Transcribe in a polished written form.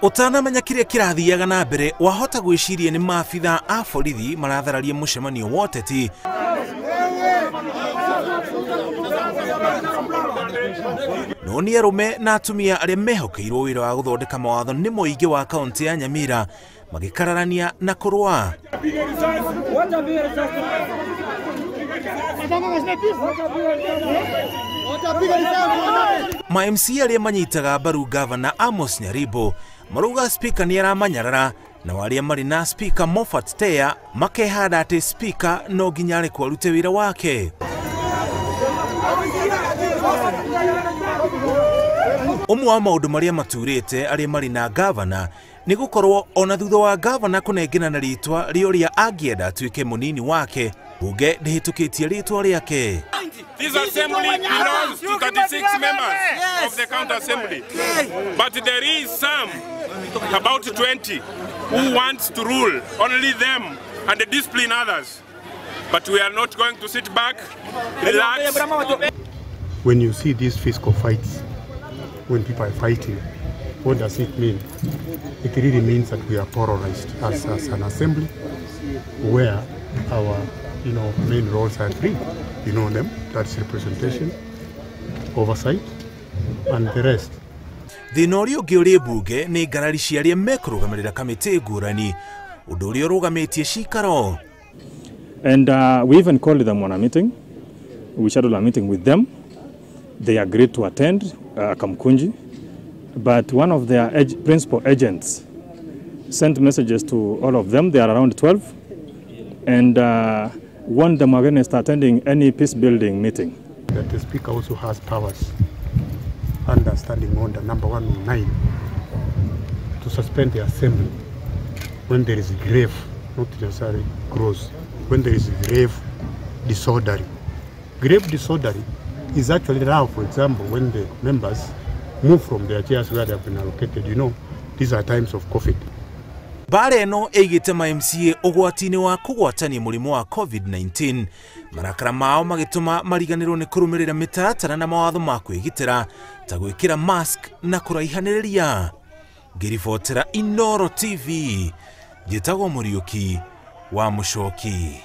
Ũtanamenya kĩrĩa kĩrathiaga na mbere, wahota gwĩciria nĩ maabitha a borithi marathararia mũcemanio wa ũteti, no nĩ arũme na atumia arĩa mehokeirwo wĩra wa gũthondeka mawatho nĩ mũingĩ wa kaũntĩ ya Nyamira magĩkararania na kũrũa. Ma MC arĩa manyitaga mbaru Gavana Amos Nyaribo marauga spika nĩ aramanyarara, na arĩa marĩ na spika Moffat Teya makehanda atĩ spika no nginya arekwo arute wĩra wake. Ũmwe wa maũndũ marĩa maturĩte arĩa marĩ na gavana nĩ gũkorwo ona thutha wa gavana kũnengerana rĩtwa rĩa ũrĩa angĩenda atuĩke mũnini wake, bunge ndĩhĩtũkĩtie rĩtwa rĩake. This assembly belongs to 36 members of the county assembly, but there is some, about 20, who wants to rule only them and discipline others. But we are not going to sit back, relax. When you see these physical fights, when people are fighting, what does it mean? It really means that we are polarized as an assembly, where our main roles are three. You know them, that's representation, oversight, and the rest. Thĩna ũrĩa ũngĩ ũrĩ mbunge nĩ ngarari cia arĩa mekũrũgamĩrĩra kamĩtĩ ngũrani, ũndũ ũrĩa ũrũgamĩtie cikaro. And we even called them on a meeting. We scheduled a meeting with them. They agreed to attend Kamkunji, but one of their principal agents sent messages to all of them. They are around 12, and warned them against attending any peace-building meeting. That the speaker also has powers under standing order number 109 to suspend the assembly when there is grave, not necessarily gross, when there is grave disorder. Grave disorder is actually now, for example, when the members move from their chairs where they have been allocated. You know, these are times of COVID. Mbara ĩno ĩigĩte ma MCA ũgwati-inĩ wa kũgwatania mũrimũ wa COVID-19, marakara mao magĩtũma mariganĩrwo nĩ kũrũmĩrĩra mĩtaratara na mawatho ma kwĩgitĩra ta gwĩkĩra mask na kũraihanĩrĩria. Ngĩribotera Inooro TV, njĩtagwo Mũriũki wa Mũcoki.